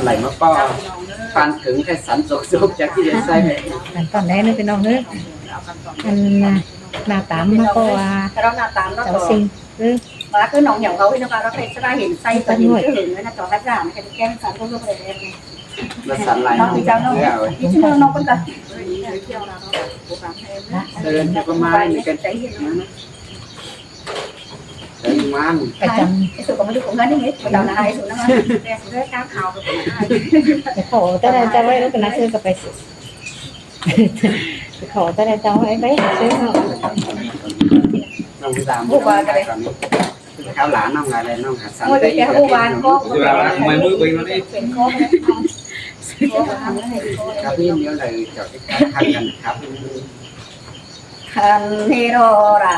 ໄຫຼມາປ້ອ ປານເຖິງໄດ້ສັນໂສກໆ ຈັກຊິໄດ້ໃສ່ແມ່ນ ອັນຕອນໃດເນາະພີ່ນ້ອງເອີຍ ອັນໜ້າຕາມມາກໍວ່າ ເຈົ້າຊິງເອີ ວ່າຄືນ້ອງຫຍັງເວົ້າ ພີ່ນ້ອງ ເຮົາເຮັດສະບາຍເຫັນໃສ່ຕອນນີ້ຄືຫຶງນະ ຈອກແລ້ວກະແກ້ງສັນ ເພິ່ນກໍບໍ່ໄດ້ແລ້ວ ມາສັນຫຼາຍ ນ້ອງເຈົ້າ ນ້ອງ ເອີ ອີກເທື່ອໜຶ່ງ ນ້ອງເພິ່ນກໍ ເຊີນເຈົ້າກໍມາໃນນີ້ກັນ ເຊີນມາ ປະຈຳ ໄອ້ສຸກກໍມາຢູ່ກັບເຮືອນນີ້ ເຈົ້ານະ ໄອ້ສຸກນະ ແຕ່ສຸດເດີ ກ້າງຂາວກໍບໍ່ໄດ້ ໄປຂໍແຕ່ໃດເຈົ້າໄວ້ ແລ້ວກໍນັດເຊີນກໍໄປ ຂໍແຕ່ໃດເຈົ້າໄວ້ ໄປເຊີນເນາະ ນ້ອງສາມ ຜູ້ວ່າກໍໄດ້ ຄາວຫຼານນ້ອງອາໄລ ນ້ອງຫາສັນ ໂອ້ຍ ໄປອີກ ແຕ່ຜູ້ວ່າກໍ ເປັນຂໍ້ ເປັນຂໍ້ ຄັບ ນີ້ດຽວໄດ້ຈອດ ຄັບກັນຄັບ ຄັນເຮໂຣລາ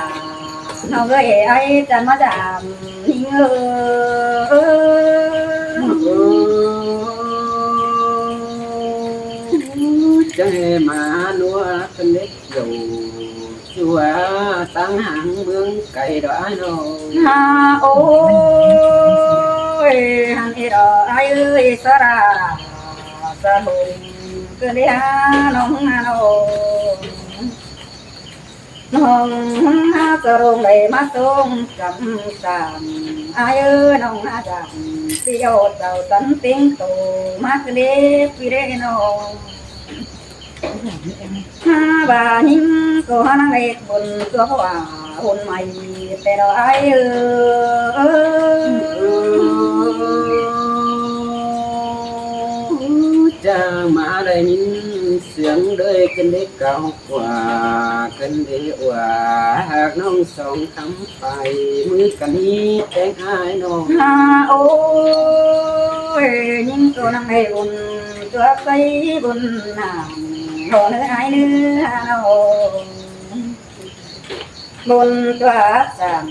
ນ້ອງເອີຍ ອ້າຍຈັນມາຈາມ ຍິງເອີຍ ຈັງໃຫ້ມານົວເປັນເດັກ ໂດ ຊົ່ວຕ່າງຫາງເມືອງໄກດອກອ້າຍນ້ອງ ຮາ ໂອ້ຍ ຫັ້ນເອດອກອ້າຍເອີຍ ສະລາສະຫຼົງ ເກີດເດຫານ້ອງນານ້ອງ ນ້ອງນາສະຫຼົງໄດ້ມາສົ່ງກຳສາງ ອ້າຍເອີຍ ນ້ອງນາຈາມ ຊິເອົາເຈົ້າສັນເຕັງໂຕ ມາຄືເດພີ່ເດນ້ອງ ຫາວ່າຍິງກໍຫານາງເອກບຸນຕົວ ເພາະວ່າຮຸ່ນໃໝ່ແຕ່ດອກອ້າຍເອີຍ ຈາມາໄດ້ຍິນສຽງເດີ ກັນເດກາວກວ່າ ກັນເດວ່າ ຫາກນ້ອງສອງຄຳ ໄປມືກັນນີ້ແຕ່ງອ້າຍນ້ອງ ຮາ ໂອ້ຍ ຍິງໂຕນາງໄດ້ບຸນຕົວໃສບຸນນາງ ໂນເນີອ້າຍເນີ ຮານ້ອງ ບຸນຕົວສັງ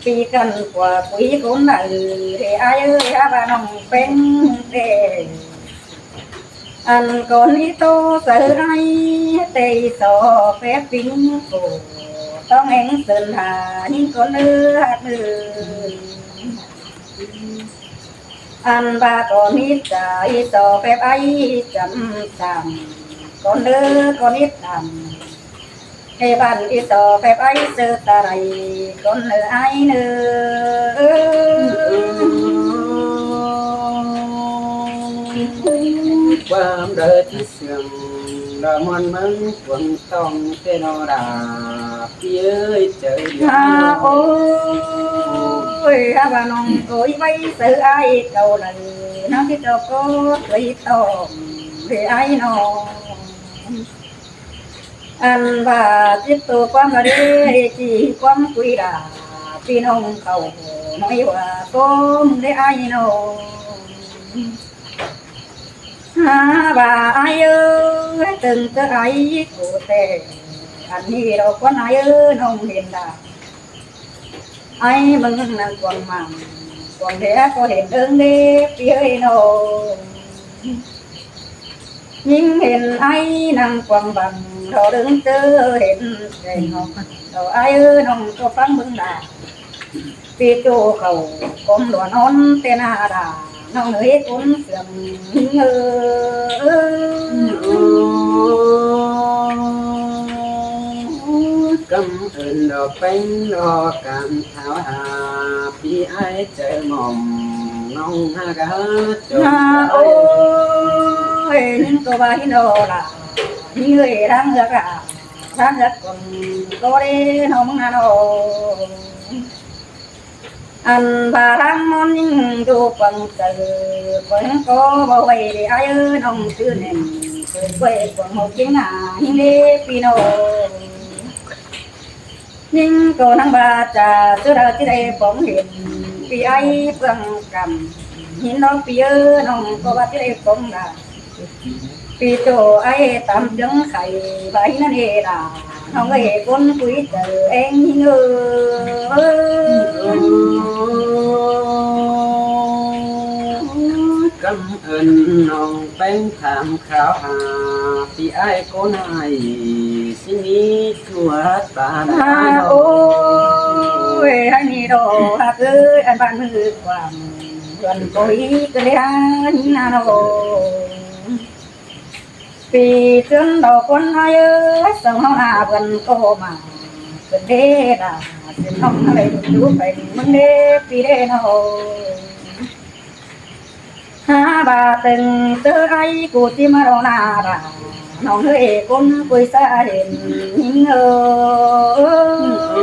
ປີກັນກວ່າປຸຍຄົນໃດ ເດອ້າຍເອີຍ ຫາວ່ານ້ອງເປັນເດ ອັນກ່ອນນີ້ໂຕໃສ່ໄດ້ ແຕ່ອີສອແປບປິງໂກ ຕ້ອງແອງເຊີນຫາຍິງກ່ອນເດີຮັກເດີ ອັນວ່າກ່ອນນີ້ຈາ ອີສອແປບໄອ້ຈຳສັງ ກ່ອນເດີ ກ່ອນນີ້ຈຳ ເອບັນອີສອແປບໄອເຊີຕາໄລ ກ່ອນເນີອ້າຍເນີ ຄວາມເດີທີ່ເຊື່ອມລະມ່ອນມັນກວນຕ້ອງແຕ່ນອລາ ພີ່ເອີຍ ເຈີດຽວ ໂອ້ຍ ຫາວ່ານ້ອງໂກຍໄວ້ເຊີອ້າຍເກົ່າໃດ ນາງທີ່ເຈົ້າກໍເຄີຍຕ້ອງເດອ້າຍນ້ອງ ອັນວ່າຈິດໂຕຄວາມລະເດ ຈີຄວາມຄຸຍດາ ພີ່ນ້ອງເຂົານ້ອຍວ່າກົ້ມເດອ້າຍນ້ອງ ຫາວ່າອ້າຍເອີຍ ເຖິງເຈີອ້າຍໂກແຕ່ ອັນນີ້ດອກຄວັນອ້າຍເອີຍ ນ້ອງເຫັນດາ ໄອ້ມຶງນັ້ນກວາງມັງ ກວາງແທ້ກໍເຫັນເອີງເດ້ ພີ່ເອີຍນ້ອງ ຍິ່ງເຫັນໄອ້ນັ່ງກວາງບັງ ເທົ່າເດີງເຈີເຫັນແສງ ເທົ່າອ້າຍເອີຍ ນ້ອງກໍຟັງເບິ່ງດາ ປີໂຈເຂົ້າກອມຫຼວນອ່ອນແຕ່ໜ້າດາ ນ້ອງເອີຍຄົນເຊື່ອງເອີຍ ກຳເອີ້ນດອກແປ້ງດອກການ ຖາມຫາພີ່ອ້າຍໃຈໝ່ອມ ນ້ອງຫາກະຈົນ ໂອ້ຍ ຍິງກໍວ່າຫີນດອລາ ຍິງເອີຍທາງເຮືອກະ ທາງເຮືອກອນກໍເດ້ນ້ອງນະນ້ອງ ອັນວ່າທາງມອນຍິງຢູ່ຝັ່ງເຊີ ຂ້ອຍກໍບໍ່ໄຫວເດ້ອ້າຍເອີຍ ນ້ອງຊື່ແໜ່ງ ເກີດໄວ້ຄວາມເຮົາກິນໜ້າຫິງເດ້ພີ່ນ້ອງ ຍິງກໍນາງບາຈາ ສຸດທ້າຍຊິໄດ້ປອງເຫັນ ພີ່ອ້າຍເບື້ອງກຳ ເຫັນດອກພີ່ເອີຍ ນ້ອງກໍວ່າຊິໄດ້ປອງດາ ປີໂຕໄອຕຳເຈີງໄຂ່ ບາຍນັ້ນເອລາ ນ້ອງເອີຍຄົນຄຸຍເຈີແອງຍິງເອີຍ ກຳເອີ້ນນ້ອງແປ້ງຖາມ ຂ່າວຫາພີ່ອ້າຍໂກນາຍ ຊິມີຊົ່ວຕານາ ໂອ້ຍ ໃຫ້ມີດອກຮັກເອີຍ ອັນບ້ານມືກວ້າງ ເພື່ອນກໍອີກແລ້ວນີ້ນະນ້ອງ ປີເດືອນດອກຄົນອາຍເອີຍ ສາວເຮົາໜ້າເພື່ອນກໍມາ ເພິ່ນເດ້ດາ ເປັນນ້ອງໃຫ້ດູໄປ ມຶງເດ້ ປີເດ້ນ້ອງ ຫາວ່າເຖິງເຕີໄອ ກູຊິມາລອງໜ້າດາ ນ້ອງເອີຍ ຄົນກຸຍສາເຫັນຍິງເອີຍ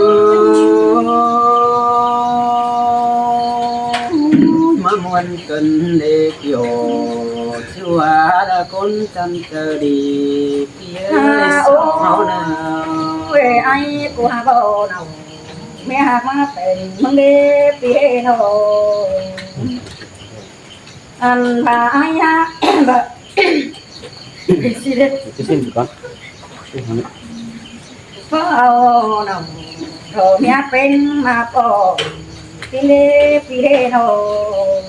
ມາມ່ວນກັນເດ້ກ່ຽວ ຊື່ວ່າລະຄົນຈັນເຈີດີ ເອີຍ ສາວເຮົານະ ໂອ້ຍ ໄອກູຫາເວົ້ານຳ ແມ່ຮັກມາເປັນມຶງເດ້ ປີເດ້ນ້ອງ ອັນວ່າອາຍະ ຊິເດັດ ຊິສິ້ນກ່ອນ ເຝົ້າເອົານ້ອງ ໂທເມຍເປັນມາປ້ອງ ຊິເລ ຊິເລນ້ອງ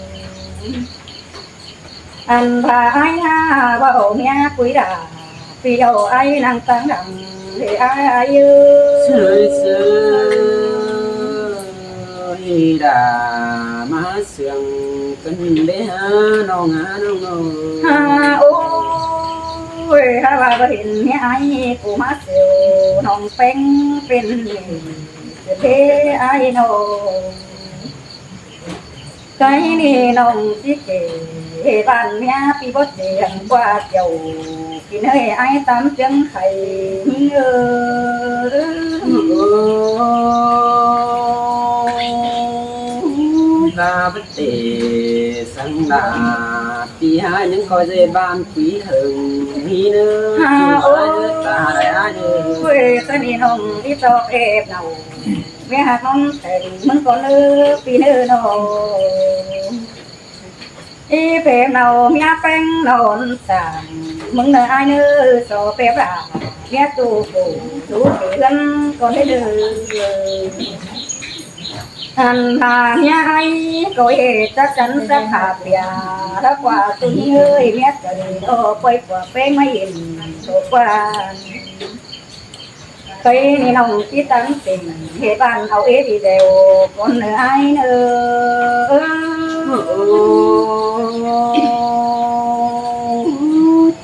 ອັນວ່າອາຍຫາເວົ້າເມຍກຸຍດາ ປີເອົາອາຍນັ່ງຕັ້ງດັງ ເດອາຍເອີຍ ເຊີຍເຊີຍດາ ມາ ເຊື່ອງກັນເດ້ຫານ້ອງ ຫານ້ອງເອີຍ ຫາ ໂອ້ຍ ຫາວ່າບໍ່ເຫັນເມຍອ້າຍ ຜູ້ມາແຊວນ້ອງແປ້ງເປັນເດ ອ້າຍນ້ອງ ໄກນີ້ນ້ອງຊິເກ ເຮັດບ້ານເມຍ ປີບໍ່ແຈ້ງກວ່າເຈົ້າ ກິນເອີຍ ອ້າຍຕຳເຈີງໄຂ່ຍິງເອີຍ ລາບ ເຕສັງດາ ປີຫາຍັງກໍເສດບ້ານປີເຫິງມີເນີ ຫາ ໂອ້ຍ ຕາຍອ້າຍເອີຍ ສະນີ້ນ້ອງອີຕອກເອບເນົາ ແມ່ຮັກນ້ອງແຕ່ງເມືອງກ່ອນເດີ ປີເນີນ້ອງ ອີເປມເນົາເມຍແປ້ງນອນສາງ ມຶງເນີອ້າຍເນີ ຊອເປບລາ ເມຍຕູ້ປູ່ ຕູເຮືອນກ່ອນເດີ ອັນວ່າເມຍອ້າຍກໍເຮັດຈັກຈັນຈັກຂາເປຍ ລະກວ່າຕຸນເອີຍ ເມຍກະດີ ໂອ ປ່ອຍກວ່າເປງມາເຫັນໂຕກວ່າ ໄປນີ້ນ້ອງຊິຕັ້ງເຕັງ ເຮັດບ້ານເອົາເອດີແດວ ກ່ອນເນີອ້າຍເນີ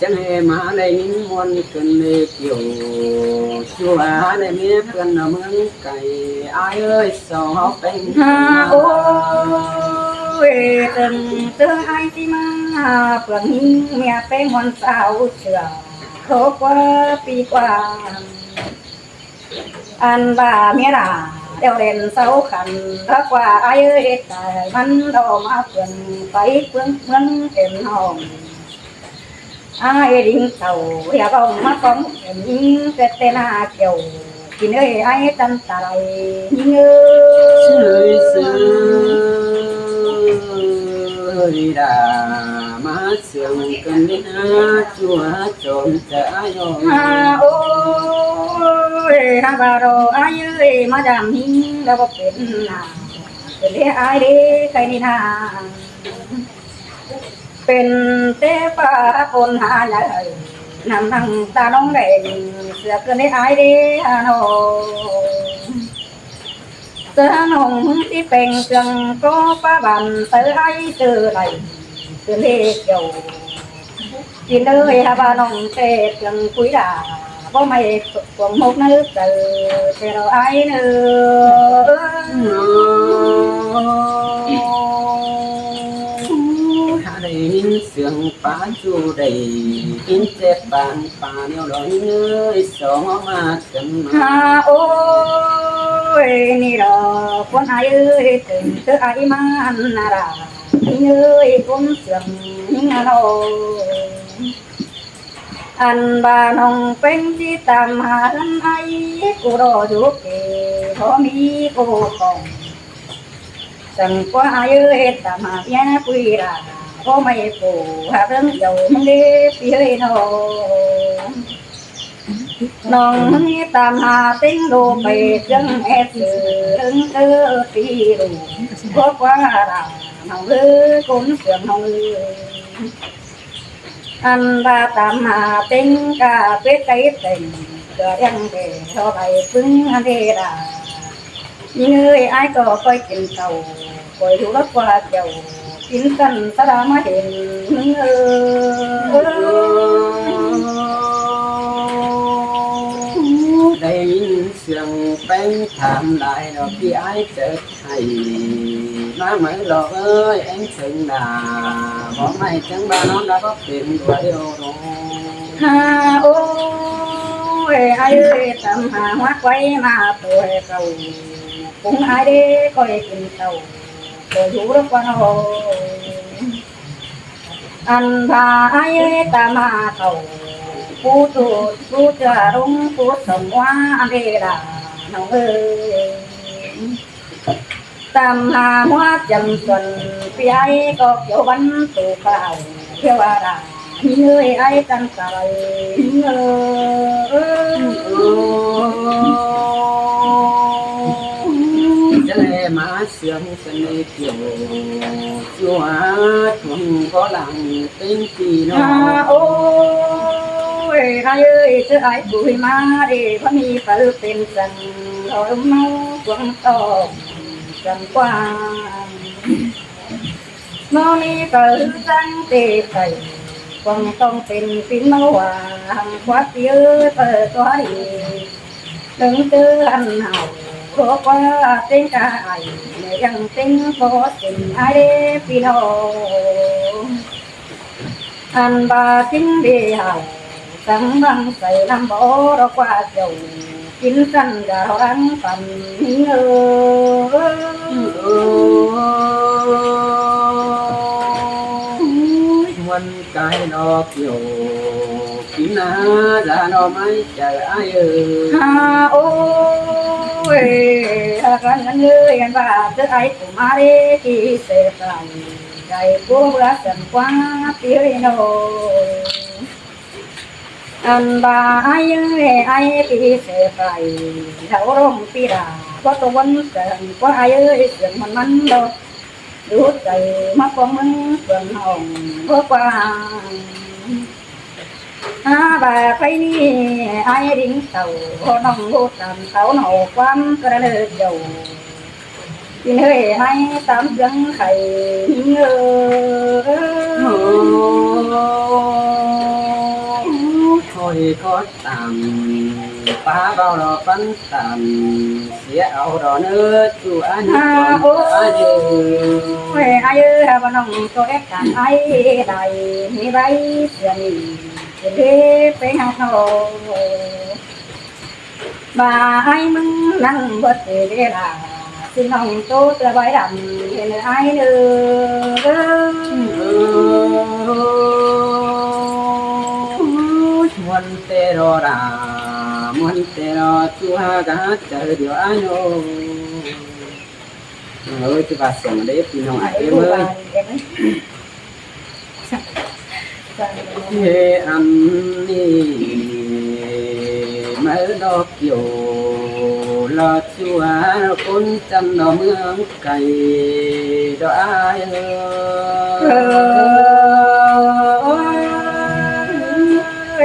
ຈັ່ງໃຫ້ມາໄດ້ຍິນມ່ວນ ເກີນເລກຢູ່ ຊົ່ວໃນເມຍເພື່ອນເມືອງໄກ ອ້າຍເອີຍ ສອງເຮົາແປ້ງຫາ ໂອ້ຍ ເຖິງເຈີອ້າຍຊິມາ ເພື່ອນຍິງເມຍແປ້ງມ່ວນສາວເຊື່ອ ໂທກວ່າປີກວ່າ ອັນວ່າເມຍຫຼ້າແລ້ວເຫຼັ້ນເຊົາຂັນ ເພາະວ່າອ້າຍເອີຍ ເຮັດໃຫ້ມັນດອກມາເພື່ອນໄປເມືອງເປັນຫ້ອງ ອ້າຍລິງເຕົ່າ ຢ່າເວົ້າມາຂອງເປັນຍິງ ເກີດແຕ່ໜ້າກ່ຽວ ກິນເອີຍ ອ້າຍຈັນຕາໄລຍິງເອີຍ ເຊີຍເຊີຍດາ ມາ ເຊື່ອງກັນເດີ ຈົວຈອມຈະອາຍອງ ຫາ ໂອ້ຍ ຫາວ່າດອກອາຍເອີຍ ມາດາມຫິງແລ້ວບໍ່ເປັນນາ ເປັນເດອາຍເດ ໃຄນີ້ນາ ເປັນແຕ່ຟ້າຝົນຫາໃຫຍ່ ນ້ຳນັ່ງຕານ້ອງແດງ ເສືອເກີນເດອາຍເດ ຫານ້ອງ ເສືອນ້ອງມຶງຊິແປງເຄື່ອງກໍຟ້າບານ ເສືອໄອເສືອໄຫຼ ເສືອເລກເຈົ້າ ກິນເດີ ຫາວ່ານ້ອງແຕ່ເຄື່ອງຄຸຍດາ ບໍ່ໄໝ້ຄວາມຫົກໃນໃຈ ແຕ່ເຮົາອາຍເນີ ຫາໄດ້ຍິນສຽງປາຈູໄດ້ ກິນແຈບປານປາແນວດອຍເອີຍ ສອງມາ ຫາ ໂອ້ຍ ນີ້ດອກຄົນອາຍເອີຍ ເຖິງເທີອາຍມານນາລາ ຍິງເອີຍ ຄົນເຊື່ອງຍິງອານອງ ອັນວ່ານ້ອງເປັງຊິຕາມຫາເຮືອນອ້າຍ ກູລໍຢູ່ເກ ພໍມີໂອກອງ ຈັ່ງກວ່າອ້າຍເອີຍ ຕາມຫາເມຍປຸຍລາ ບໍ່ໄໝ້ຜູ້ຫາເລື່ອງດຽວ ມຶງເດ້ ປີເອີຍນ້ອງ ນ້ອງມຶງຕາມຫາເຕັງໂດໄປ ເຄື່ອງແອບເອີງເອີ ປີລູກ ບໍ່ກວ່າລາ ນ້ອງເອີຍ ຄົນເຊື່ອງນ້ອງເອີຍ ອັນວ່າຕາມຫາເຕັງກະເປັດໄກ່ແຕ່ງ ກະຍັງແດ່ລໍໄປປຶງອັນເດດາ ຍິງເອີຍ ອ້າຍກໍຄ່ອຍກິນເຂົ້າ ຄ່ອຍຢູ່ລອດກວ່າເຈົ້າ ກິນຊັ້ນສະດາມາເຫັນເອີຍ. ໄດ້ຍິນສຽງແປ້ງຖາມຫຼາຍດອກ ພີ່ອ້າຍເຈີດໃຫ້ມາເມີຫຼອກເອີຍ ແອງເຖິງໜ້າ ບໍ່ໄໝ້ຈັ່ງວ່ານອນລະບໍ່ເປັນດ້ວຍໂອໂລ. ຫາໂອ້ຍ ອ້າຍເອີຍ ຕຳຫາຫົວໄກ່ມາໂຕໃຫ້ເຂົາ ປຸງອ້າຍເດ້ ຂ້ອຍກິນເຂົ້າ ບໍ່ຢູ່ດອກວ່ານ້ອຍ ອັນພາອ້າຍເອີຍຕາມຫາເຂົາ ຜູ້ຕູດຜູ້ເຈືອລົງຜູ້ສົມວ່າເວລານ້ອງເອີຍ ຕາມຫາຫົວຈຳສວນ ພີ່ອ້າຍກໍກ່ຽວວັນໂຕຂາວ ເທວະດາ ເອີຍ ອ້າຍຈັນກະໄລ ເອີຍ ຈະແລມາເຊື່ອມສະເໜ່ກ່ຽວ ສວດຄົງກໍຫຼັງເປັນປີນ້ອງ. ໂອ້ຍ ອ້າຍເອີຍ ເຈີອ້າຍປຸຍມາເດ ບໍ່ມີໄປເປັນສັນ ກໍເອົາເມົາກວາງຕ້ອງ ຈັນກວ້າງ ມອງນີ້ກໍຄືຈັ່ງເຕໄປ ຄວາມຕ້ອງເປັນປິ່ນມາວ່າ ຫາງຄວາມເຕີເປີດຕົວດີ ເຖິງເຕີອັນເຮົາ ໂລກວ່າເຕັງກາໄອ ແລະຍັງເຕັງບໍ່ເປັນອາເດພີ່ນ້ອງ ອັນບາຊິງເດເຮົາ ສັງບັງໃສ່ນຳບໍ່ດອກວ່າເຈົ້າ ກິນສັນກະລັງປັນເອີຍ ໂອ້ຍ ມ່ວນກາຍດອກໂຍ ກິນນາຈາດອກໄມ້ເຈົ້າອ້າຍເອີຍ ຫາໂອ້ຍ ອາການເອີຍ ອັນວ່າເຈົ້າອ້າຍ ກຸມາເດ ທີ່ເສດໄປ ໄດ້ຜູ້ເບືອສັນກວ່າປີເອີຍໂນ ອັນວ່າອ້າຍເອີຍ ອ້າຍທີ່ເສໄປ ເຖົ້າລົງປີດາ ບໍ່ຕ້ອງວັນເກີນກວ່າອ້າຍເອີຍ ສຽງມັນມັນດອກ ດູໃຈມາກອງເມືອງເພື່ອນຫ້ອງບໍ່ກວ້າງ ຫາວ່າໃຜນີ້ອ້າຍດິງເຕົ້າ ນ້ອງຮູ້ຕາມເຂົາເນາະ ຄວາມກະເລີດເຍົາ ກິນເຮີຍໃຫ້ຕາມເຄື່ອງໄຂ່ເອີຍ ໂອ້ຍ ຂ້ອຍກໍຕາມ ປາເວົ້າລອຟັນຕາມ ເສຍເອົາດອກເນີຈູອານ ໂອ້ຍ ອາເດີ ອາເດີ ວ່ານ້ອງໂຕເອັດຕາມອ້າຍໄດ້ ມີໃບເຊື່ອນີ້ ເປັນເດໄປຫານ້ອງ ວ່າອ້າຍມຶງນັ້ນເບິດເວລາ ຊິນ້ອງໂຕເທື່ອໃບດຳເຫັນອ້າຍເດີ ໂອ້ຍ ມ່ວນແຕ່ລໍລາ ມ່ວນແຕ່ລໍຕົວກະເຈີດຽວອ້າຍໂນ ເອີຍ ຈະວ່າສຽງເດ້ພີ່ນ້ອງອ້າຍເອີຍ ເອີຍ ອັນນີ້ມາດອກໂຍ ລະ ຊົ່ວຄົນຈັນດອກເມືອງໄກດອກອ້າຍເອີ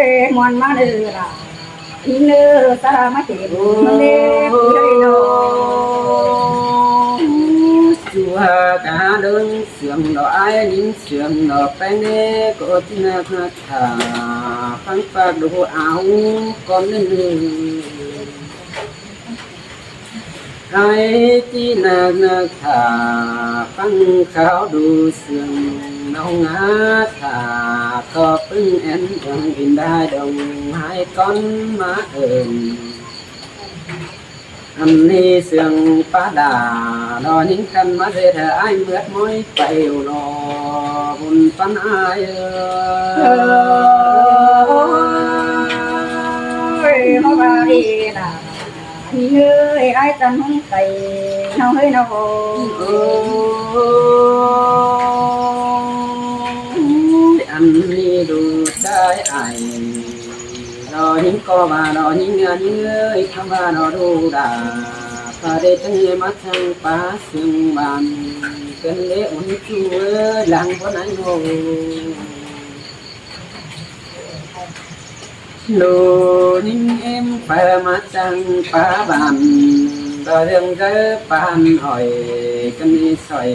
ຍ ມ່ວນມາເດີລະ ອີເນີສາມາເຫັນມັນເດ້ຜູ້ໃດເນາະ ຊົ່ວກາເດີນສຽງດອກອ້າຍຍິນສຽງດອກແປ້ງເດ້ ກໍທີ່ນັກຮັກ ຖ້າຟັງປາກດູເອົາກ່ອນໜຶ່ງ ໃຫ້ທີ່ນັກນັກຖ້າຟັງຂ່າວດູເຊື່ອງເນົາງາ ຖ້າກໍປຶ້ງແອນດວງດິນດາດົງ ໃຫ້ກ່ອນມາເອີ້ນ ອັນນີ້ເຊື່ອງປາດາ ນອຍິງຄັນມາເສດໃຫ້ອ້າຍເມືອດມ້ອຍໄປຢູ່ນອບຸນປັນອ້າຍເອີຍ ເອີຍ ເຮົາວ່າດີນະ ນີ້ເອີຍ ອ້າຍຈັນຫົງໄກເຮົາເຮີຍນອ ໂອ້ຍ ອັນນີ້ດູຊາຍອ້າຍ ດອຍິງກໍວ່າດອຍິງ ອາຍິງເອີຍ ຄຳວ່າດອດູດາ ພະເດດຈັ່ງເຮມາຊ່າງປາເຊື່ອງບານ ເປັນເລອຸນຈູເອີຍ ຫຼັງບໍ່ໄດ້ໂງ ໂລຍິງເອັມໄປມາຈັ່ງປາບານ ດອກເລື່ອງເດີປານອ້ອຍ ກັນມີສອຍ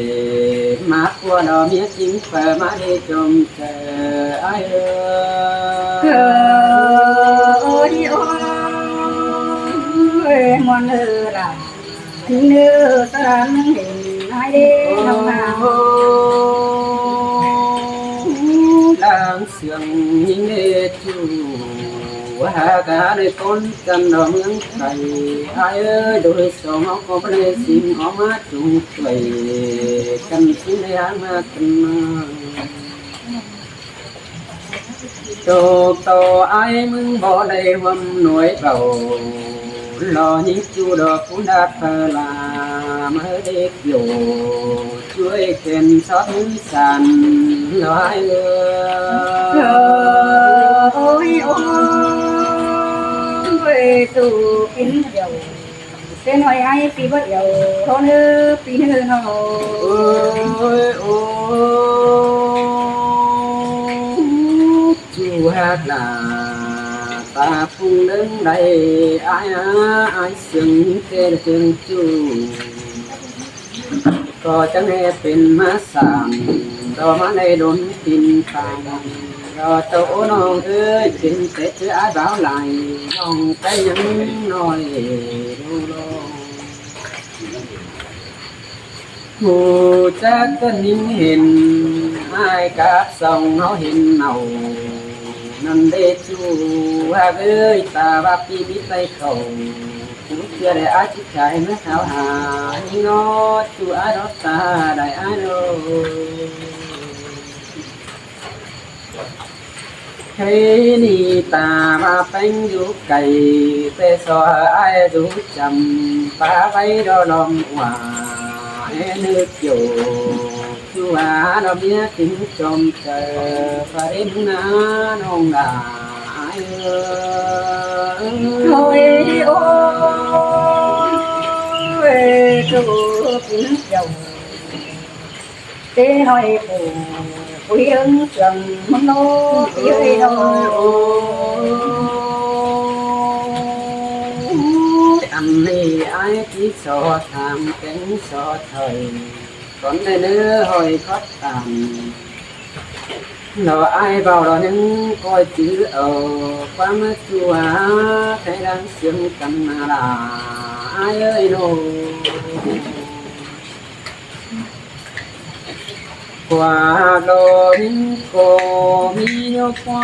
ມາຄົວດອກເມຍຈິງ ເປີມາໄດ້ຈົ່ມເຈີອ້າຍເອີຍ. ໂອ້ຍ ໂອ້ຍ ມ່ວນເອີລະ ເນີສະຫຼານເຫັນອ້າຍເດ້ນ້ອງນາ. ເລື່ອງເຊື່ອງຍິງເດຈູ ວ່າກະໄດ້ຕົ້ນຈັນດອກເມືອງໄກ ອ້າຍເອີຍ ໂດຍສອງເຮົາກໍບໍ່ໄດ້ສິ່ງອອກມາຈຸງຊ່ວຍກັນ ຊິໄດ້ຫາມາກັນມາ ໂຕກຕໍ່ອ້າຍ ມຶງບໍ່ໄດ້ຮ່ວມໜ່ວຍເບົາ ລໍຍິງຈູດອກຄຸນດາດເພີລາ ມາເດັກໂຍ ຊ່ວຍເຂັນຊອດມືສັນລອຍເອີຍ. ໂອ້ຍ ໂອ້ຍ ໂອ້ຍ ຕູ້ກິນເຈົ້າ ເປັນຫອຍໄອປີບໍ່ດຽວ ເທົ່າເນີປີເນີເນາະ. ໂອ້ຍ ໂອ້ຍ ຈູຮັກຫຼາ ຕາພຸງເດີງໄດ້ ອາຍ ອາຍ ອາຍ ເຊິ່ງແກ່ເຊິ່ງຈູ ກໍຈັ່ງແຮ່ເປັນມາສ້າງ ດອກມາໄດ້ດົນຕິນປານ ດອກເຈົ້າໂອ້ນ້ອງເອີຍ ເປັນແຕ່ເຈີອາຍບ່າວຫຼາຍ ນ້ອງໄກຍັງນ້ອຍ ຮູ້ຈັກກັນຍິງເຫັນ ອ້າຍກັບສອງເຮົາເຫັນເອົາ ນັ້ນເດ້ຈູຮັກເອີຍ ຕາວ່າປີນີ້ໄປເຂົ້າ ກູເຊື່ອໄດ້ອາທິກາຍເມື່ອເຂົ້າຫາຍິງເນາະ ຈູອາດອກຕາໄດ້ອາໂນ. ເຮີຍ ນີ້ຕາວ່າແປ້ງຢູ່ໄກ ແຕ່ຊໍອ້າຍຢູ່ຈຳ ປາໄວ້ດອກລອມວ່າ ແອນຶກໂຍ ຄືວ່າດອກເມຍຈຶ່ງຈອມເຈີ ປະເດັນນານ້ອງຫຼາອ້າຍເອີຍ. ໂອ້ຍ ໂອ້ຍ ໂຕກິນເຈົ້າ ເຕນ້ອຍໂອ້ ຜູ້ເຮັດເລື່ອງເຊື່ອງມັນໂນ ເອີຍໂນ. ອັນນີ້ອ້າຍທີ່ຊໍຖາມແກງຊໍຖອຍ ຕອນໃດເນີຫ້ອຍຄອດຕາມ ດອກອ້າຍເວົ້າດອກໜຶ່ງກໍຈື່ເອົາ ຄວາມເມື່ອຕົວໃຫ້ດັງສຽງກັນນາລາອ້າຍເອີຍໂນ. ກວ່າດອກໜຶ່ງກໍມີຢູ່ພວ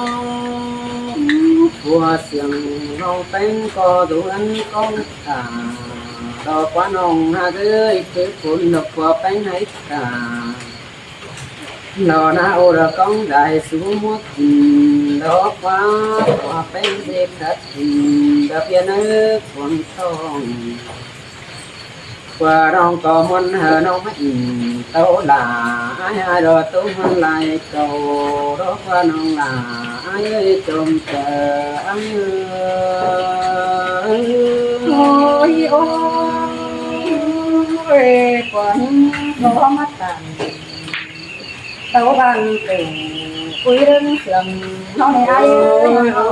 ກ ພວກສຽງຮ້ອງແປ້ງກໍດວນກ້ອງຕາ ດອກກວ່ານ້ອງຫາກເອີຍ ຄືຝົນດອກກວ່າແປ້ງໃຫ້ກາ ດອກໜ້າໂອດອກກ້ອງໄດ້ສູໝວກກິນ ດອກກວ່າ ກວ່າແປ້ງເສກຂັດກິນ ດອກເບຍເນີກວນທອງ ກວ່ານ້ອງກໍມ່ວນເຮີນ້ອງມາອີ່ເຕົ້າຫຼາ ອ້າຍຫາດອກຕຸ້ມມັນຫຼາຍເກົ່າ ດອກກວ່ານ້ອງຫຼາ ອ້າຍເອີຍ ຈົ່ມເຈີອ້າຍເອີຍ. ໂອ້ຍ ໂອ້ຍ ກວ່ານີ້ກໍມາຕັ້ງ ເຕົ້າບ້ານເປັນ ຄຸຍເລື່ອງເຊື່ອງເຮົາໃນອ້າຍເອີຍ. ໂອ້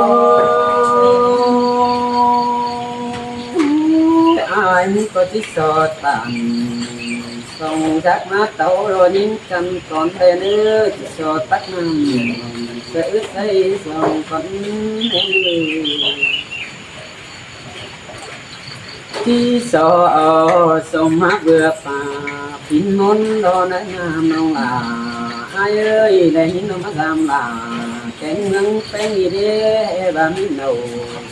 ຍ ອ້າຍກໍຊິສອດຕານ ສົ່ງຈັກມາເຕົ້າໂລຍິງຈັນກ່ອນແດ່ເນີ ຊິສອດຕັກນ້ຳ ສະອຶດໃສ່ສອງກ່ອນແດ່ເນີ. ທີ່ສອເອົາສົມມາເບືອປາ ປິ່ນມົນດອນໃນນ້ຳນ້ອງຫຼາ ອ້າຍເອີຍ ໄດ້ຍິນນ້ອງມາຖາມຫຼາ ແກງເມືອງແປ້ງນີ້ເດ້ ວ່າມີເນົ່າ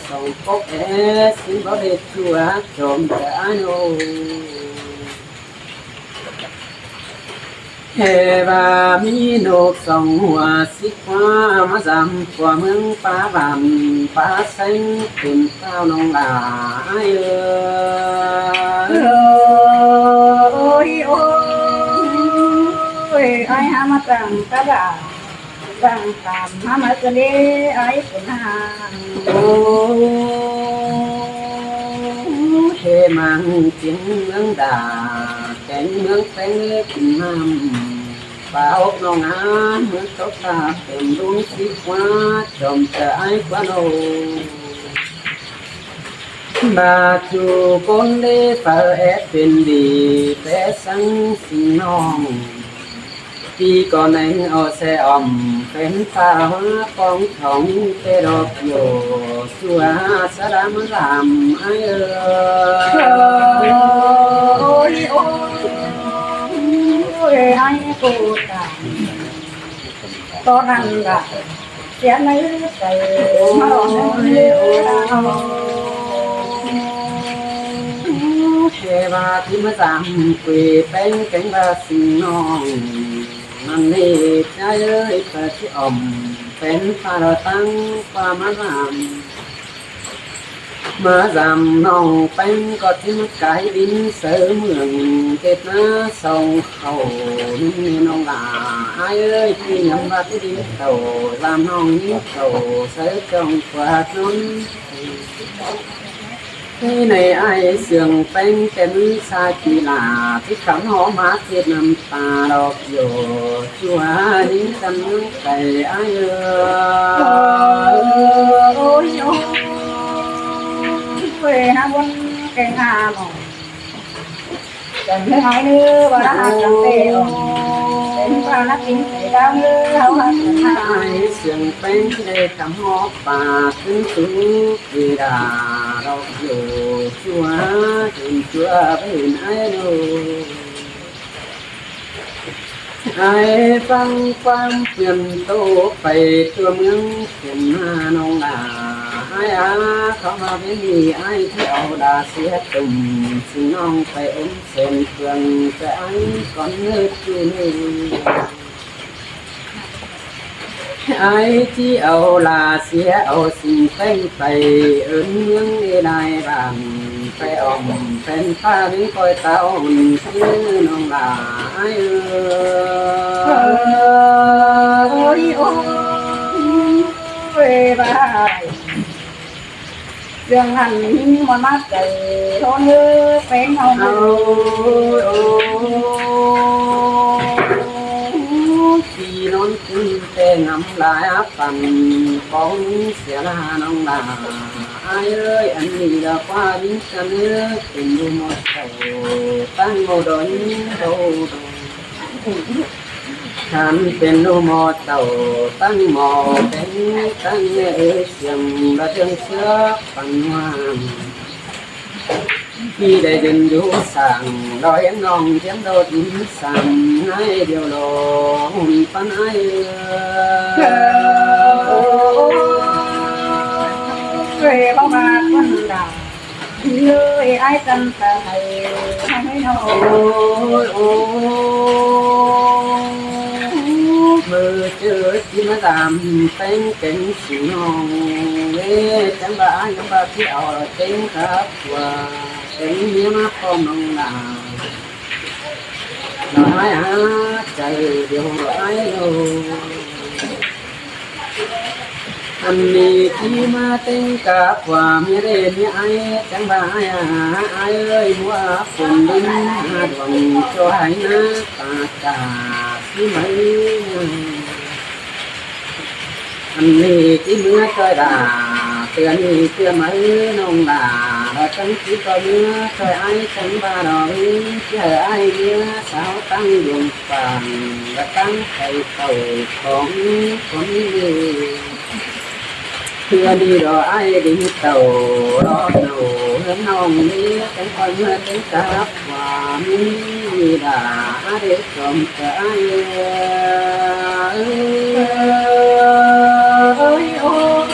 ສອງປົກແອ ຊິບໍ່ໄດ້ຕົວະ ຈົ່ມເດີ້ອ້າຍໂນ. ແຕ່ວ່າມີນົກສອງຫົວ ຊິຄວ້າມາສາມຕົວ ເມືອງປ່າບ້ານປ່າແຊງ ເປັນທ້າວນ້ອງຫຼາອ້າຍເອີຍ. ໂອ້ຍ ໂອ້ຍ ອ້າຍຫາມາຕັ້ງຕະຫຼາດ ຕັ້ງຕາມຫາມາເກີນເດ້ ອ້າຍເປັນຫາງ. ໂອ້ ເຮມັງກິນເມືອງດາ ແກງເມືອງແປ້ງກິນນ້ຳ ປາອົບນ້ອງອາ ເມືອງຕົກຕາເຕັມລຸງ ຊິຄວ້າ ຈອມຈະອ້າຍຄວັນໂອ. ບາດຢູ່ຄົນດີເຝົ້າແອດເປັນດີ ແຕ່ສັງສິງນ້ອງ ປີກ່ອນແນງເອົາແຊອ່ອມ ເປັນພາວາປອງທອງ ແຕ່ດອກໂຍ ຊົ່ວສະດາມລາມອ້າຍເອີຍ. ໂອ້ຍ ໂອ້ຍ ໂອ້ຍ ອ້າຍຜູ້ຕາຍ ຕອນນັ້ນລະ ສຽງໃນໃຈມາຮ້ອງເລີຍ ແຄ່ວ່າທີ່ມາສາມປີແປ້ງແກງວ່າສິງນ້ອງ ມັນເຮັດໃຈເອີຍ ປະຕິອ່ອມ ເປັນພາລະຕັ້ງຄວາມມາລາມ ມາສາມນ້ອງແປ້ງກໍທີ່ມາກາຍດິນເສີເມືອງ ເຮັດນາສອງ ເຂົ້າໜຶ່ງແມ່ນ້ອງຫຼ້າ ອ້າຍເອີຍ ທີ່ຍາມວ່າທີ່ດິນເຂົ້າ ລາມນ້ອງຍິງເຂົ້າ ໃສ່ຈ້ອງກວາດນົນ ທີ່ໃນອ້າຍເຊື່ອງແປ້ງແຕ່ມື້ຊາຍປີຫຼ້າ ທີ່ຄຳຫອມມາເທດນ້ຳຕາດອກໂຍ ຊົ່ວຍິງກັນໄກອ້າຍເອີຍ. ໂອ້ຍ ໂອ້ຍ ໂອ້ຍ ຫາບົນແກງຫາໝໍ ຈັນເອີຍ ອ້າຍເອີຍ ວ່າລະຫາກັນແຕ່ອ່ອນ ເປັນພາລະກິນແຕ່ດາວເອີຍ ເຮົາຫາກັນຫາ ອ້າຍເຊື່ອງແປ້ງທີ່ໄດ້ຄຳຫອມປາກຂຶ້ນສູ່ເວລາດອກໂຍ ຊົ່ວເຫັນຊົ່ວບໍ່ເຫັນອ້າຍໂນ ອ້າຍຟັງຄວາມເພື່ອນໂຕໄປທົ່ວເມືອງເປັນມານ້ອງຫຼ້າ ອ້າຍອາ ເຂົ້າມາເວນີ້ ອ້າຍທີ່ເອົາດາເສຍຕຸ່ມ ຊິນ້ອງໄປອົມແສນເຄື່ອງ ແຕ່ອ້າຍກ່ອນເນີດຢູ່ນີ້ ອ້າຍທີ່ເອົາຫຼ້າເສຍເອົາສິງແປ້ງໄປ ເອີ້ນເມືອງເອນາຍບ້ານ ໄປອ້ອມແຟນຟ້າໜຶ່ງຄອຍຕາອ່ອນຄືນ້ອງຫຼ້າອ້າຍເອີຍ. ໂອ້ຍ ໂອ້ຍ ບາຍ ເລື່ອງນັ້ນຍິງມັນມາໃຈ ໂທນເອີຍ ເປັນເຮົາ ໂອ້ຍ ໂອ້ຍ ທີ່ນອນຄືນແຕ່ງາມຫຼາຍ ປັນປອງເສຍລານ້ອງຫຼ້າ ອ້າຍເອີຍ ອັນນີ້ລະກວ່າຍິງກັນເອີຍ ເປັນຢູ່ໝົດເຈົ້າ ຕັ້ງໝົດດອນເຈົ້າ ຄັນເປັນລູກໝໍເຈົ້າ ຕັ້ງໝໍເປັນ ຕັ້ງແມ່ເອີຍ ສຽງລະເທິງເຊືອກປັນຫວານ ທີ່ໄດ້ເດີນຢູ່ສ້າງ ລອເຫັນນ້ອງທຽມໂດດອີສານ ໃຫ້ດຽວລໍຫຸ່ນປັນອ້າຍເອີຍ. ເອີຍ ເວົ້າມາຄົນດາ ເອີຍ ອ້າຍຈັນຕາໄທ ເຮົາໃຫ້ນ້ອງ ໂອ້ຍ ໂອ້ຍ ເມື່ອເຈີທີ່ມາດາມແປ້ງແກງສີນ້ອງເວ ຈັ່ງວ່າອ້າຍຍັງວ່າທີ່ເອົາເຕັງຄັບວ່າ ເປັນເມຍມາພ້ອມນ້ອງຫຼ້າ ລະອ້າຍຫາໃຈດຽວອ້າຍໂລ ອັນນີ້ທີ່ມາແຕ່ງກັບວ່າເມເດເມອ້າຍ ຈັ່ງວ່າອ້າຍຫາອ້າຍເອີຍ ຫົວຝົນດິນຫາດວງ ໂຈໃຫ້ນາຕາກາຊິໄໝ ອັນນີ້ທີ່ເມືອຊ່ອຍຫຼ້າ ເທື່ອນີ້ເທື່ອໃໝນ້ອງຫຼ້າ ລະຈັ່ງຊິກໍເມືອຊ່ອຍອ້າຍ ຈັ່ງວ່າດອກນີ້ ຊິໃຫ້ອ້າຍເມືອສາວຕັ້ງດວງ ຟັງລະຕັ້ງໃຈເຕົ້າຂອງຄົນນີ້ ເພື່ອດີດອກອ້າຍດິນເຕົ້າ ລອກເນົາເຮືອນນ້ອງນີ້ ຈັ່ງຄ່ອຍເມືອເຖິງກັບວ່າມີດາເດຈອມກາຍ ໂອ້ຍ ໂອ້ຍ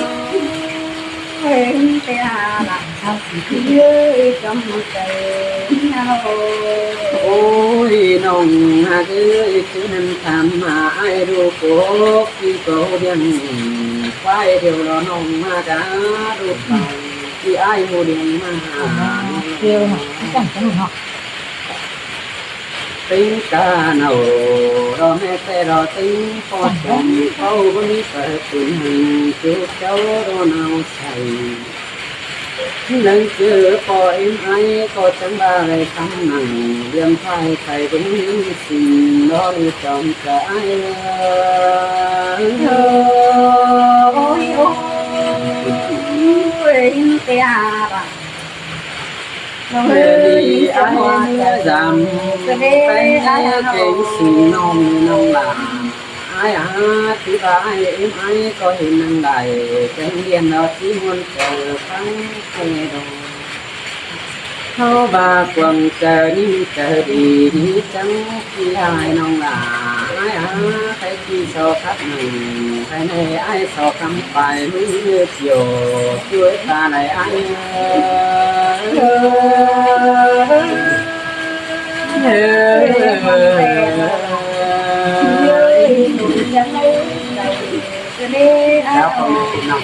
ເປັນເວລາລະ ເຮົາຊິຄືເອີຍຈຳໃຈເຮົາ ໂອ້ຍ ນ້ອງຮັກເອີຍ ຄືນັ້ນຖາມຫາອ້າຍດູໂກ ທີ່ກໍຮູ້ດຽງຄວາຍ ດຽວລໍນ້ອງມາກະດູໄປ ທີ່ອ້າຍຮູ້ດຽງມາ ດຽວນະ ຈັ່ງຊັ້ນເນາະ ເປັນກາເນົາ ລໍແມ່ແຕ່ລໍເຕັງ ພໍດອມເຝົ້າບໍ່ມີປະຕຸນ ໃຫ້ຈຸເຈົ້າລໍໜາວໃສ ເນີນເຈີພໍເອັນໄອ ກໍຈັ່ງວ່າໄດ້ຄຳນັ່ງ ດຽມພາຍໄປເບິ່ງເຫັນສິ່ງ ລໍດູຈອມກາຍ ໂອ້ຍ ໂອ້ຍ ເຫັນແຕ່ອາບາດ ເອີ ດີອ້າຍເມືອຢາມ ໄປແນ່ເກັ່ງສິງນ້ອງນ້ອງຫຼ້າ ອ້າຍອາທິບາຍເອັມໄອກໍເຫັນນາງໄດ້ ແຕ່ງລຽນເນາະທີ່ມ່ວນເຈົ້າຟັງແຕ່ດົນ ເຮົາວ່າຄວາມເຈົ້ານີ້ເຈົ້າດີ ດີຈັງທີ່ອ້າຍນ້ອງຫຼ້າ ອ້າຍອາໃຜທີ່ຊອກຮັກໜຶ່ງ ໃຜໃນອ້າຍຊອກຄຳປາຍມືດຽວ ຊ່ວຍປາໄດ້ອ້າຍເອີຍ ແລ້ວກໍມີພີ່ນ້ອງ